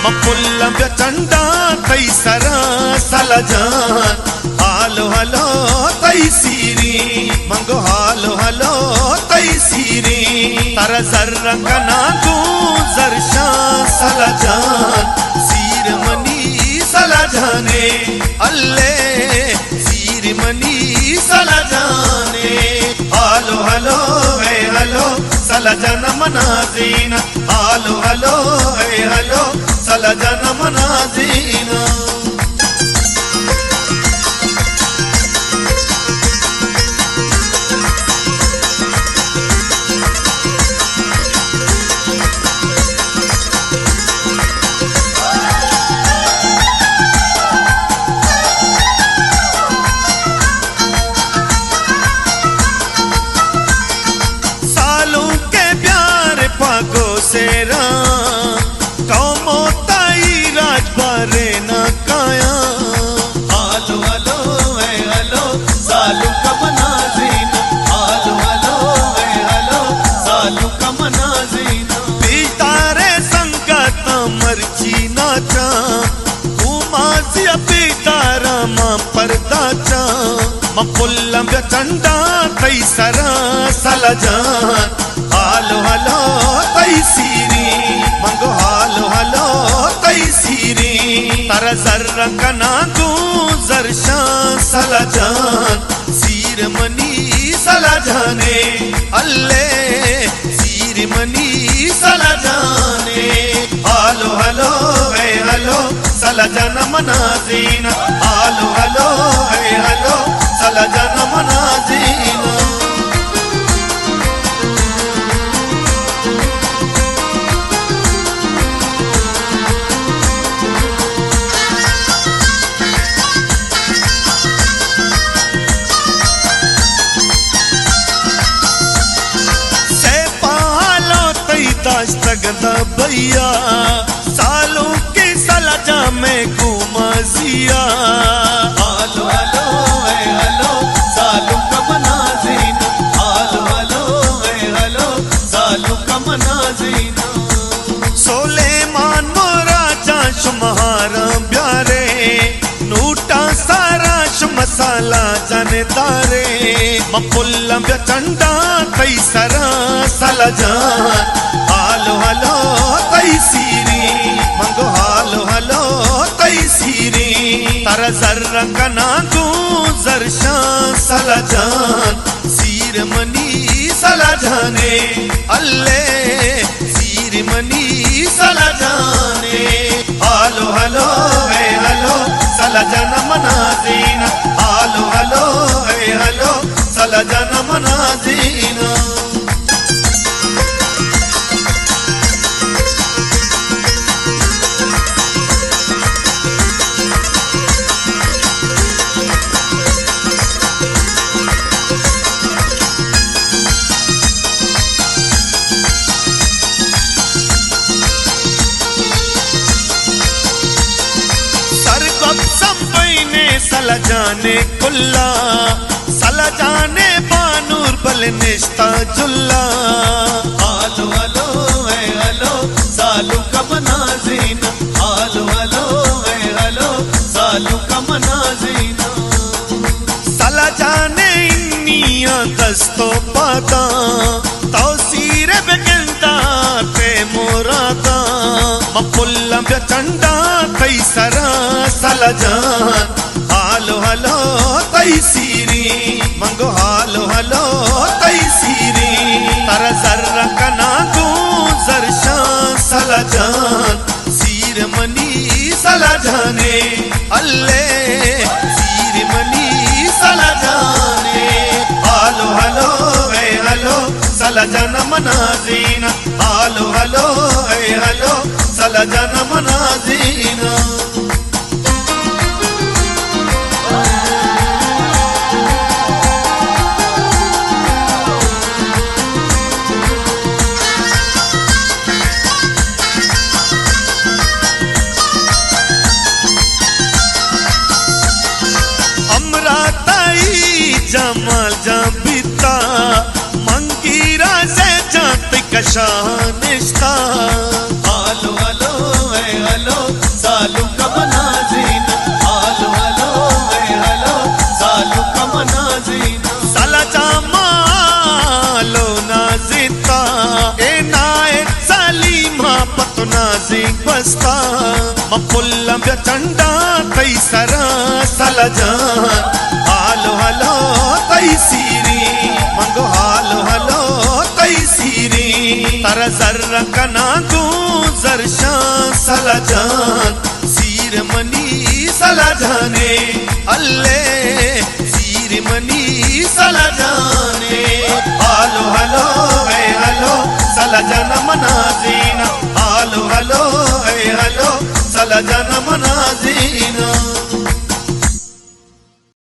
من پلاں بیا چنڈاں تئی سرا سلا جان، ہالو ہالو تئی سیری، من گو ہالو ہالو تئی سیری، ترا زر کناں گوں زرشاں سلا جان، سیر منی سلا جانے، اللہ سیر منی سلا جانے، ہالو ہالو اے ہالو سلا جان منا زینا، ہالو ہالو اے ہالو سلا جان منا زینا۔ سالوں کے بیار پاگو سیرا، قوم و تائی راج بارے نہ کایاں۔ ہالو ہالو اے ہالو سالوں کا منا زینا، ہالو ہالو اے ہالو سالوں کا منا زینا۔ پیشدارے سنگت مرچی ناچاں، گوں مازی پیشداراں ما پرداچاں۔ من پلاں بیا چنڈاں تئی سرا سلا جان، ہالو ہالو تئی سیری، من گو ہالو ہالو تئی سیری، ترا زر کناں گوں زرشاں سلا جان، سیر منی سلا جانے، اللہ سیر منی سلا جانے، ہالو ہالو اے ہالو سلا جان منا زینا، ہالو ہالو اے ہالو سلا جان منا زینا۔ سیپا ہالو تئی داشتگ دا بھیا، سالوں کی سلا جا میں گوما زیا۔ ہالو ہالو اے ہالو سالوں کا منا زینا، ہالو ہالو اے ہالو سالوں کا منا زینا۔ سلیمان مورا جان شمہاراں بیارے، نوٹاں سارا شم سلا جانے دارے، من پلاں بیا چنڈاں تئی سرا سلا جان، ہالو ہالو تئی سیری، من گو ہالو ہالو تئی سیری، ترا زر کناں گوں زرشاں سلا جان، سیر منی سلا جانے، اللہ سیر منی سلا جانے، ہالو ہالو اے ہالو سلا جان منا زینا، ہالو ہالو اے ہالو سلا جان منا زینا۔ سر گپ سمبئینے سلا جانے کلا، سلا جانے بانور بل نشتا جلا۔ ہالو ہالو اے ہالو سالو کمنا زینا، ہالو ہالو اے ہالو سالو کمنا زینا۔ سلا جانے انیاں دست و پاداں، تو سیر بگندات مراداں۔ من پلاں بیا چنڈاں تئی سرا سلا جان، ہالو ہالو تئی سیری، من گو ہالو ہالو تئی سیری۔ ترا زر کناں گوں زرشاں سلا جان، سیر منی سلا جانے، اللہ سیر منی سلا جانے۔ ہالو ہالو اے ہالو سلا جان منا زینا، ہالو ہالو اے ہالو سلا جان منا زینا۔ ہمراہ تئی جمال جان بیتا، منگیرا سے جان تئی کشا نشتا۔ ہالو ہالو اے ہالو زی گوستا، من پلاں بیا چنڈاں تئی سرا سلا جان۔ ہالو ہالو تئی سیری، من گو ہالو ہالو تئی سیری۔ ترا زر کناں گوں زرشاں سلا جان، سیر منی سلا جانے، اللہ سیر منی سلا جانے۔ ہالو ہالو اے ہالو، سلا جان منا زی